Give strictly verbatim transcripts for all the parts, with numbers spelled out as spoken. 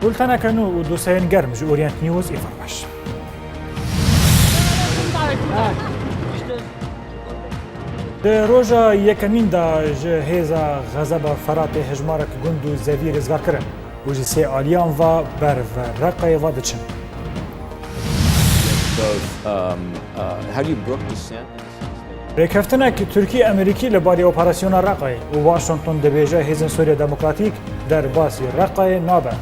Bulteneke nû û dosyayên germ ji Orient News, Îvan Baş. Di roja yekemîn de ji hêza Xezeba Feratê hejmarek gund û zevî rêzgar kirin û ji sê aliyan ve ber ve Reqayê ve diçin. Both, um, uh, how do you brook dissent in the sense that Rêkeftinek Tirkî-Amerîkî li barî operasyona Reqayê û Washington dibêje hêzên Sûriya Demokratîk derbasî Reqayê nabe.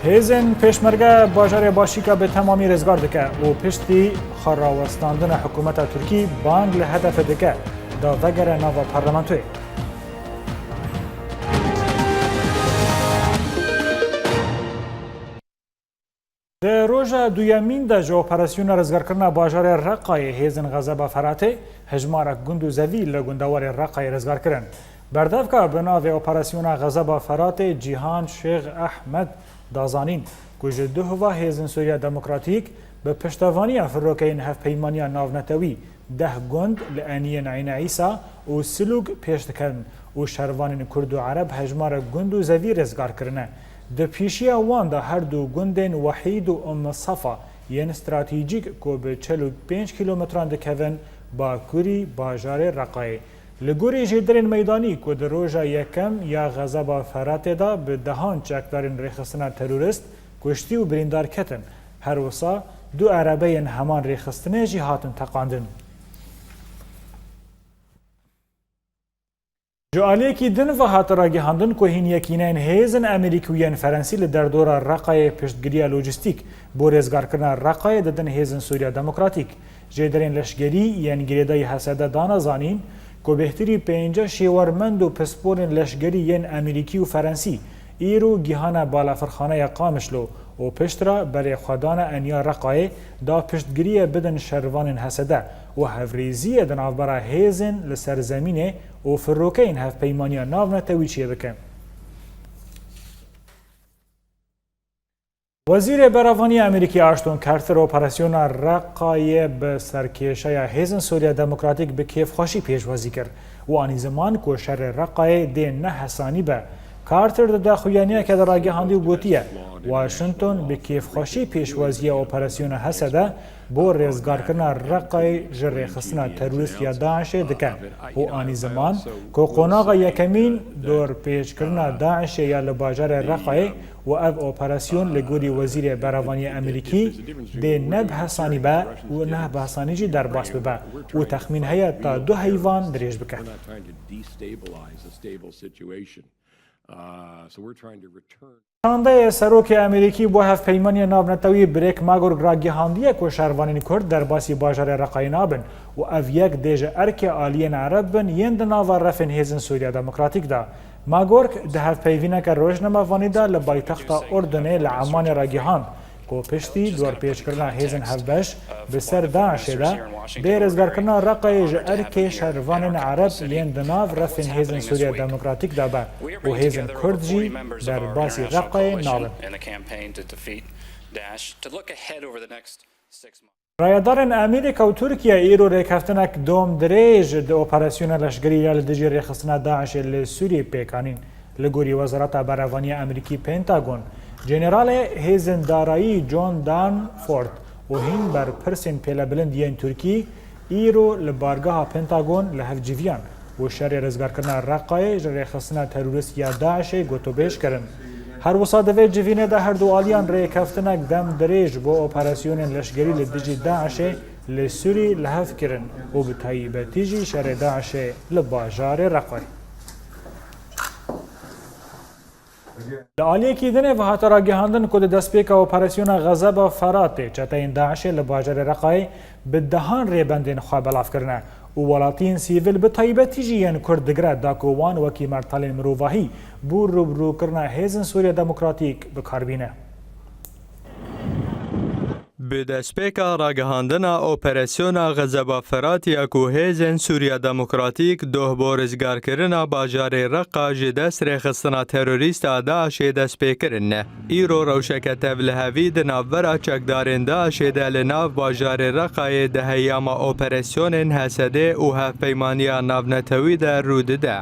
Hêzên Pêşmerge bajarê Başîka bi temamî rêzgar dike û piştî xwe rawestandina hikûmeta Tirkî bang li H D P dike da vegere nava parlamentoyê. Di roja duyemîn de ji operasyona rizgarkirina bajarê Reqayê hêzên Xezeba Feratê hejmarek gund û zevî li gundewarê Reqayê rizgar kirin. Berdevka bi navê Operasyona Xezeba Feratê Cîhan Şêx Ehmed da zanîn ku ji duhova hêzên Sûriya Demokratîk bi piştevaniya firokeyên Hevpeymaniya Navnetewî deh gund li eniyên Eyne Îsa û Silûg pêş dikevin û şervanên Kurd û Ereb hejmarek gund û zevî rêzgar kirine. Di pêşiya wan de her du gundên Wehîd û Umm Safa yên stratejîk ku bi çil û pênc kîlometran dikevin bakurî bajarê Reqayê. Li gorî jêderên meydanî ku di roja yekem ya Xezeba Feratê de bi dehan çekdarên rêxistina terorist kuştî û birîndar ketin, her wisa du erebeyên heman rêxistinê jî hatin teqandin. Ji aliyekî din ve hate ragihandin ku hîn yekîneyên hêzên Amerîkî û yên Ferensî li derdora Reqayê piştgiriya lojîstîk bo rêzgarkirina Reqayê didin hêzên Sûriya Demokratîk. Jêderên leşgerî yên girêdayî H S D dane zanîn ku bêhtirî pêncî şêwermend û pisporên leşgerî yên Amerîkî û Ferensî îro gihane balafirxaneya Qamişlo û piştre berê xwe dane eniya Reqayê da piştgiriyê bidin şervanên H S D û hevrêziyê di navbera hêzên li ser zemînê û firokeyên Hevpeymaniya Navnetewî çêbikin. Wezîrê Berevanî Amerîkî Ashton Carter operasyona Reqayê bi serkêşeya Hêzên Sûriya Demokratîk bi kêfxweşî pêşwazî kir û anî ziman ku şerê Reqayê dê ne hesanî be. Carter di daxuyaniyeke de ragihandî û gotiye, Washington bi kêfxweşî pêşwaziya operasyona H S D bo rêzgarkirina Reqayê ji rêxistina terorîst ya DAIŞê dike û anî ziman ku qonaxa yekemîn dorpêçkirina DAIŞê ya li bajarê Reqayê û ev operasyon li gorî Wezîrê Berevaniyê Amerîkî dê ne bi hesanî be û ne bi hesanî jî derbas bibe û texmîn heye ta du heyvan dirêj bike. We're not trying to destabilize a stable situation. Uh, so we're trying to return. Şandeyê Serokê Amerîkî bo Hevpeymaniya Navnetewî Brêk Magorg ragihandiye ku şervanên Kurd derbasî bajarê Reqayê nabin û ev yek dê ji erkê aliyên Ereb bin yên di nava refên Hêzên Sûriya Demokratîk de. Magorg di hevpeyvîneke rojnamevanî de li paytexta Urdunê li Emanê ragihand ku piştî dorpêçkirina hêzên hevbeş bi ser DAIŞê de, bê rêzgarkirina Reqayê ji erkê şervanên Ereb yên di nav refên Hêzên Sûriya Demokratîk de be û hêzên Kurd jî derbasî Reqayê nabin. Rayedarên Amerîka û Tirkiye îro rêkeftinek dom dirêj di operasyona leşgerî ya li dijî rêxistina DAIŞê li Sûriyê pêk anîn. Li gorî Wezareta Berevanî ya Amerîkî Pentagon, Generalê Hêzên Darayî John Danford û hîn berpirsên pêlebilind yên Tirkî îro li bargeha Pentagon li hev civiyan û şerê rizgarkirina Reqayê ji rêxistina terorîst ya DAIŞê gotûbêj kirin. Her wisa di vê civînê de her du aliyan rêkeftinek dem dirêj bo operasyonên leşgerî li dijî DAIŞê li Sûrî li hev kirin û bi taybetî jî şerê DAIŞê li bajarê Reqayê. Li aliyekî dinê ve hate ragihandin ku di destpêka operasyona Xezeba Feratê çeteyên DAIŞê li bajarê Reqayê bi dehan rêbendên xwe belav kirine û welatiyên sîvil bi taybetî jî yên Kurd digire da ku wan wekî mertalên mirovahî bo rûbirûkirina Hêzên Sûriya Demokratîk bi kar bîne. Bi destpêka ragihandina operasyona Xezeba Feratê ya ku Hêzên Sûriya Demokratîk doh bo rizgarkirina bajarê Reqa ji dest rêxistina terorîst a DAIŞê dest pê kirin, îro rewşeke tevlihevî di navbera çekdarên DAIŞê de li nav bajarê Reqayê di heyama operasyonên HSDê û Hevpeymaniya Navnetewî de rû dide.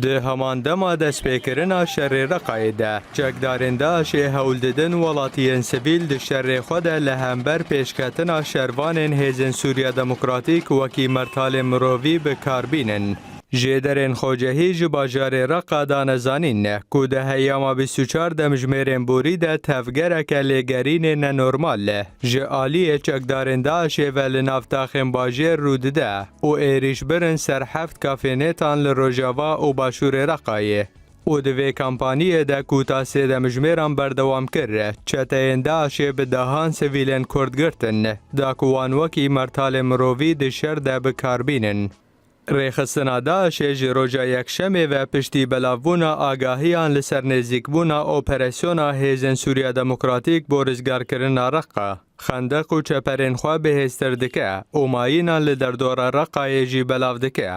Di heman dema destpêkirina şerê Reqayê de, çekdarên DAIŞê hewl didin welatiyên sivîl di şerê xwe de li hember pêşketina şervanên Hêzên Sûriya Demokratîk wekî mertalên mirovî bi kar bînin. Jêderên xwecehî ji bajarê Reqa dane zanîn ku di heyama bîst û çar demjimêrên borî de tevgereke lêgerînê nenormal ji aliyê çekdarên DAIŞê ve li nav taxên bajêr rû dide û êrîş birin ser heft kafênêtan li rojava û başûrê Reqayê. Û di vê kampaniyê de ku ta sê demjimêran berdewam kir, çeteyên DAIŞê bi dehan sivîlên Kurd girtin, da ku wan wekî mertalên mirovî di şer de bi kar bînin. Rêxistina DAIŞê ji roja Yekşemê ve piştî belavbûna agahiyan li ser nêzîkbûna operasyona Hêzên Sûriya Demokratîk bo rizgarkirina Reqa, xendeq û çeperên xwe bihêztir dike û mayînan li derdora Reqayê jî belav dike.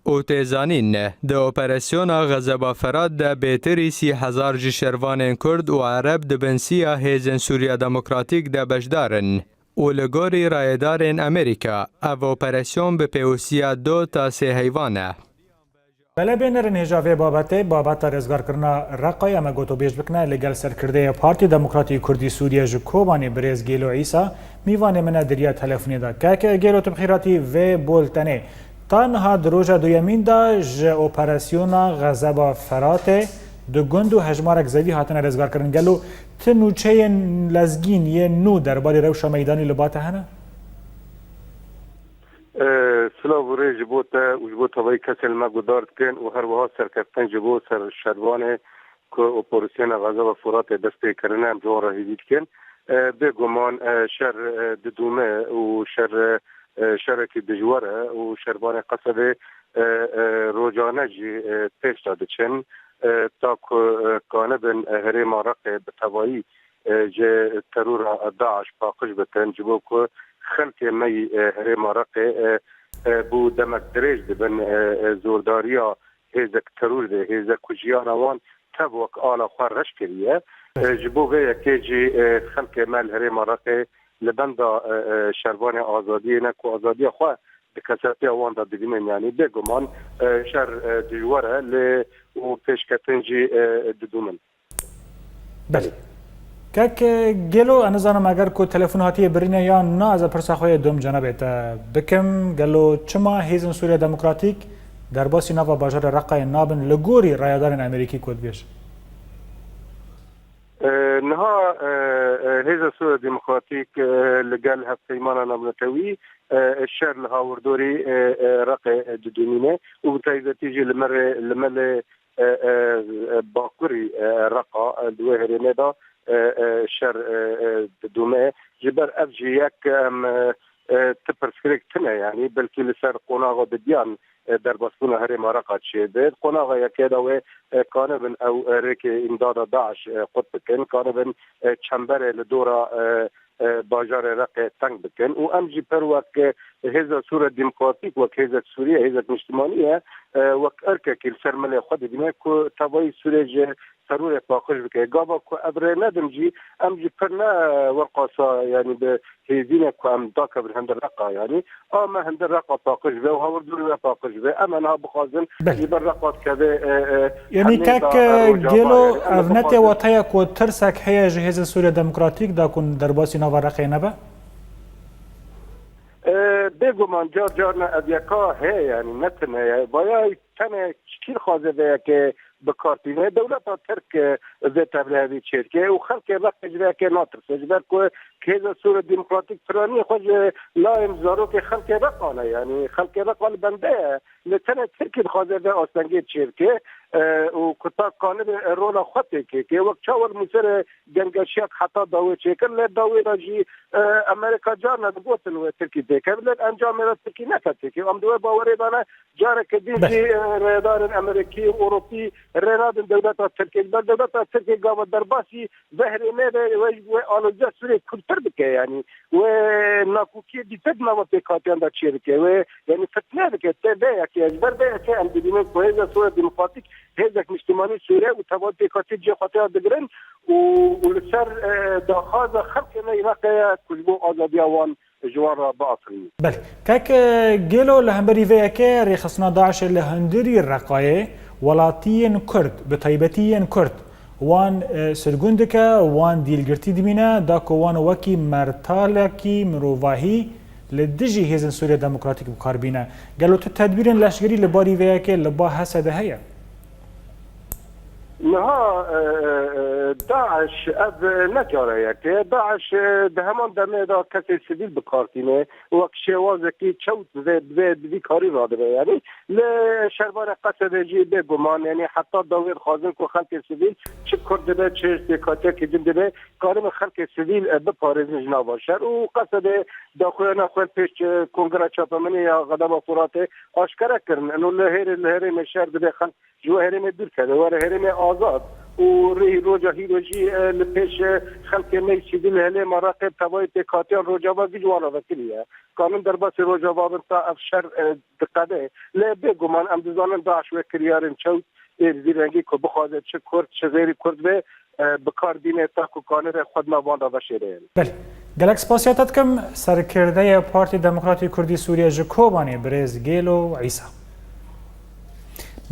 Û tê zanîn, di operasyona Xezeba Ferat de bêtirî sî hezar ji şervanên Kurd û Ereb di bin siya Hêzên Sûriya Demokratîk de beşdar in. Û li gorî rayedarên Amerîka, ev operasyon bi pêwisiya do ta sê heyvan e. Belê bênerin hêja vê babetê, babeta rêzgarkirina Reqayê em ê gotûbêj bikine li gel serkirdeyê Partî Demokratî Kurdî Sûriye ji Kobanê birêz Gêlo Îsa, mîvanê min e di riya telefonê de. Keke Gêlo, tu bi xêratî vê boltenê. Ta niha di roja duyemîn de ji operasyona Xezeba Feratê du gund û hejmarek zevî hatine rêzgarkirin. Gelo ti nûçeyên lezgîn yên nû derbarê rewşa meydanî li ba te hene? E, silav û rê ji bo te û ji bo tevayî kesên me guhdar dikin û her wiha serkeftin ji bo ser şervanê ku operasyona Xezeba Furatê dest pê kirine, em ji wan re hêvî dikin. E, bêguman, e, şer, e, didûme û şer, e, şerekî dijwar e û şervanê Qesedê, e, e, rojane jî, e, pêş de diçin, e, ta ku, e, kanibin, e, herêma Reqê bi tevayî, e, ji terora DAIŞ paqij bikin, ji bo ku xelkê me yî, e, herêma Reqê, e, e, bû demek dirêj dibin, e, e, zordariya hêzek teror de, hêzek ku jiyana wan tev wek ala xwe reş kiriye. E, ji bo vê yekê jî, e, xelkê me li herêma Reqê li benda, e, e, şervanê azadiyê ne ku azadiya xwe di kesetiya wan de dibînin, yanî bêguman, e, şer, e, dijwar e lê û pêşketin jî, e, didûmin. Belê. Kek, e, Gelo, ez nizanim eger ku telefon hatiye birîne yan na, ez ê pirsa xwe yê dom cenabê te bikim. Gelo çima Hêzên Sûriya Demokratîk derbasî nava bajarê Reqayê nabin li gorî rayedarên Amerîkî ku dibêjin? E, niha, e, e, Hêza Sûriya Demokratîk, e, li gel Hevpeymana Navnetewî, e, e, şer li hawirdorî, e, e, Reqê, e, didûmîne û bi taybetî jî li me rê, li me lê, e, e, e, bakurî, e, Reqa, e, di wê herêmê de, e, e, şer, e, e, didûme. Ji ber ev jî yek, em, e, e, ti pirsgirêk tune, yanî belkî li ser qonaxa didiyan, e, derbasbûna herêma Reqa çêbe. Qonaxa yekê de wê, e, kanibin ew, e, rêkê îmdada DAIŞ, e, qut bikin, kanibin, e, çemberê li dora, e, e, bajarê Reqê teng bikin û em jî per wek, e, Hêza Sûriya Demokratîk, wek hêzek Sûriye, hêzek niştimanî ye, e, wek erkekî li ser milê xwe dibîne ku tevayî Sûriye ji terorê paqij bike. Gava ku ev rê nedin jî, em jî pir ne werqasa, yanî bi hêzî ne ku em dakevin hundir Reqa, yanî a me hundir Reqa paqij be û hawirdorê we paqij be. Em ê niha bixwazin Belê. ji ber Reqa dikeve, e, e, Yanî hemê kek, da, e, e, Rojava, Gelo, yanî em ê ev ne tê bixwazin. wateya ku tirsek heye ji Hêzên Sûriya Demokratîk da ku derbasî nava Reqê nebe? E, bêguman car carna ev yeka heye, yanî ne tune ye. Vaya tenê çi kî dixwaze vê yekê bi kar tîne. Dewleta Tirk, e, vê tevlihevî çêdike û xelkê Reqê ji vê yekê natirse. Ji ber ku Hêza Sûriya Demokratîk piraniyê xwe ji layên zarokê xelkê Reqa ne. Yanî xelkê Reqa li bende ye. Lê tenê Tirkî dixwaze vê astengê çêbike, e, û ku ta kanibe rola xwe têkê ke. Wek çawa li Mûserê gengeşiyek heta dawê çêkir, lê dawê de jî, e, Amerîka carna digotin wê Tirkî têkeve, lê encamê de Tirkî neke têkê. Em di wê bawerê de ne, careke din Belê. jî, e, rêdarên Amerîkî û Ewropî rê nadin dewleta Tirkê. Li ber dewleta Tirkê gava derbasî vê herêmê de wê, wê aloziya Sûriyê kûrtir bike, yanî wê nakokiyê dîtir di nava pêkhatiyan de çêbike. Wê, yanî fitne bike. Tê vê yekê, ji ber vê yekê em dibînin ku Hêza Sûriya Demokratîk hêzek niştimanî Sûriye û tevan pêkhatî cihê xwe tê ya digirin û, û li ser, e, daxwaza xelkê me Iraqê ye ku ji bo azadiya wan ji wan re biafirînin. Belê. Kek, e, Gelo, li hemberî vê yekê rêxistina DAIŞê li hundirî Reqayê Welatiyên Kurd, bi taybetî yên Kurd, wan, e, sirgûn dike, wan dîlgirtî dimîne, da ku wan wekî mertalekî mirovahî li dijî Hêzên Sûriya Demokratîk bi kar bîne. Gelo tu tedbîrên leşkerî li barî vê yekê li ba Hesede heye? Niha, e, e, DAIŞ ev ne careyek e. DAIŞ, e, di heman demê de kesê sivîl bi kar tîne. Wek şêwazekî çewt vê, vê, vî karî radibe. Yanî li şervanê Qesedê jî bêguman, yanî heta dawiyê dixwazin ku xelkê sivîl, çi Kurd dibe, çi pêkhatiyekî din dibe, karibin xelkê sivîl, e, biparêzin ji nava şer û Qesedê daxuyana xwe pêş, e, Kongra Çapemenê ya Xedeba Furatê aşkere kirin. Eno li hêrê, li herêmê şer dibe xelk ji we herêmê dûr keve, were herêmê azad û rê-, roja hîro jî, e, li pêş, e, xelkê me yî sivîl li Helê Maraqê bi tevayî pêkhatiyan Rojava giş wan re vekirî ye. Ka min derbasî Rojava bin ta ev şer, e, diqede. Lê bêguman em dizanin DAIŞ wek kiryarên çewt ê bi vî rengî ku bixwaze çi Kurd, çi xêrî Kurd be, e, bi kar bîne ta ku kanibe xwe di nav wan de veşêre. Belê. Gelek spasiya te dikim. Serkirdeyê Partî Demokratî Kurdî Sûriye ji Kobanê birêz Gêlo Îsa.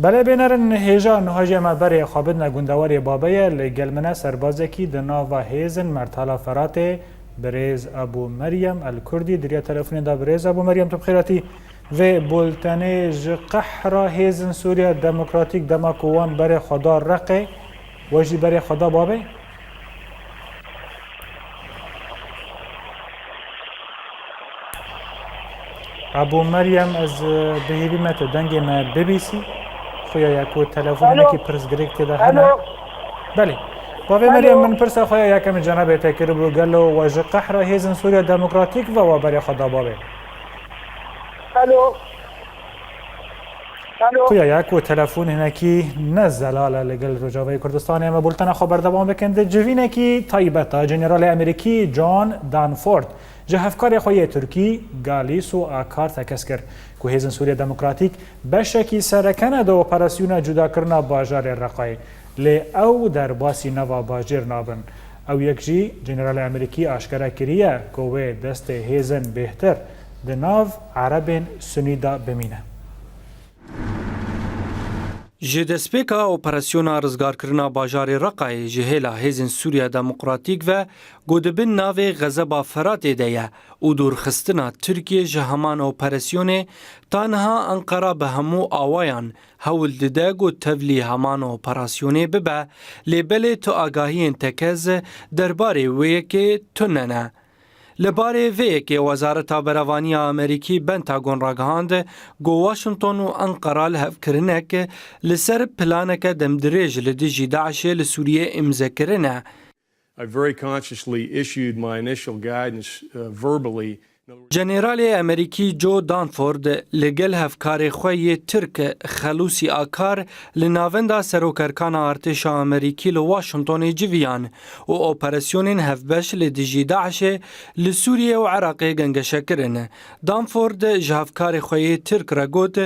Belê bênerin hêja niha jî em ê berê xwe bidine gundewarê Babeye, li gel min e serbazekî di nava hêzên Mertala Feratê, birêz Ebû Meryem El Kurdî, di riya telefonê de. Birêz Ebû Meryem, tu bi xêr hatî. Vê bultenê ji qehra hêzên Sûriya Demokratîk dema ku wan berê xwe da Reqê, we jî berê xwe da Babê? Ebû Meryem, ez, e, bi hêvî me tu dengê me bibîsî. Xuya ya ku telefonekî pirsgirêk tê de hene. Alo. Belê. Bavê Meryem, min pirsa xwe ya yekem cenabê te kiribû, gelo we ji qehra hêzên Sûriya Demokratîk ve we berê xwe da bavê? Alo. Alo. Xuya ya ku telefon hinekî ne zelal e li gel Rojavayê Kurdistanê. Em ê bultena xwe berdewam bikin. Di civînekî taybet de Generalê Amerîkî John Danford ji hevkarê xwe yê Tirkî, Galîso Akar tekez kir ku Hêzên Sûriya Demokratîk beşekî sereke ne di operasyona cudakirina bajarê Reqayê, lê ew derbasî nava bajêr nabin. Ew yek jî Generalê Amerîkî aşkere kiriye ku wê destê hêzên bêhtir di nav Erebên Sunî de bimîne. Ji destpêka operasyona rizgarkirina bajarê Reqayê ji hêla Hêzên Sûriya Demokratîk ve ku di bin navê Xezeba Feratê de ye û dûrxistina Tirkiyê ji heman operasyonê, ta niha Enqera bi hemû awayan hewl dide ku tevlî heman operasyonê bibe, lê belê tu agahiyên tekez derbarê wê yekê tune ne. Li barê vê yekê Wezareta Berevaniya Amerîkî, Pentagon, ragihand ku Washington û Enqera lihevkirinek li ser planeke demdirêj li dijî DAIŞê li Sûriyê îmze kirine. I very consciously issued my initial guidance, uh, verbally. Generalê Amerîkî Joe Dunford li gel hevkarê xwe yê Tirk Xelûsî Akar li Navenda Serokerkana Artêşa Amerîkî li Washingtonê civiyan û operasyonên hevbeş li dijî DAIŞê li Sûriyê û Iraqê gengeşe kirin. Dunford ji hevkarê xwe yê Tirk re got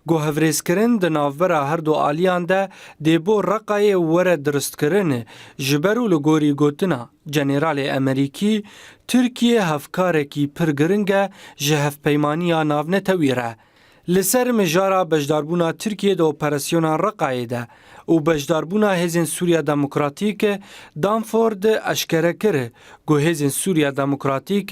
ku hevrêzkirin di navbera her du aliyan de dê bo Reqayê were dirustkirin, ji ber û li gorî gotina Generalê Amerîkî, Tirkiye hevkarekî pir giring e ji hevpeymaniya navnetewî re. Li ser mijara beşdarbûna Tirkiye di operasyona Reqayê de û beşdarbûna Hêzên Sûriya Demokratîk, Dunford eşkere kir ku Hêzên Sûriya Demokratîk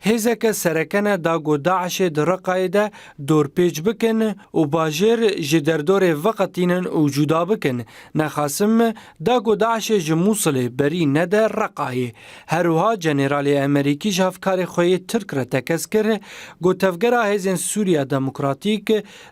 hêzeke sereke ne da ku DAIŞê di Reqayê de dorpêç bikin û bajêr ji derdorê veqetînin û cuda bikin. Nexasim da ku DAIŞê ji Mûsilê berî nede Reqayê. Her wiha Generalê Amerîkî ji hevkarê xwe yê Tirk re tekez kir ku tevgera Hêzên Sûriya Demokratîk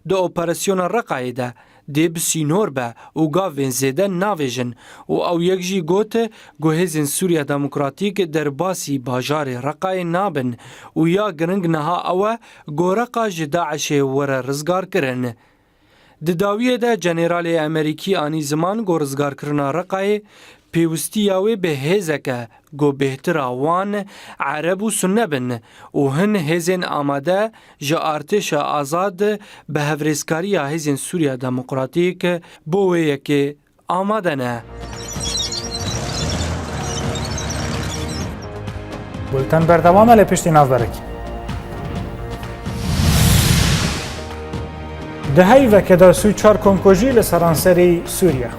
di operasyona Reqayê de dê bi sînor be û gavên zêde navêjin û ew yek jî got ku Hêzên Sûriya Demokratîk derbasî bajarê Reqayê nabin û ya giring niha ew e ku Reqa ji DAIŞê were rizgarkirin. Di dawiyê de Generalê Amerîkî anî ziman ku rizgarkirina Reqayê pêwistiya wê bi hêzeke ku bêhtira wan Ereb û Sunne bin û hin hêzên amade ji artêşa azad bi hevrêzkariya Hêzên Sûriya Demokratîk bo wê yekê amade ne. Bulten berdewam e lê piştî navberekî. Di heyveke de sî û çar komkujî li seranserî Sûriye.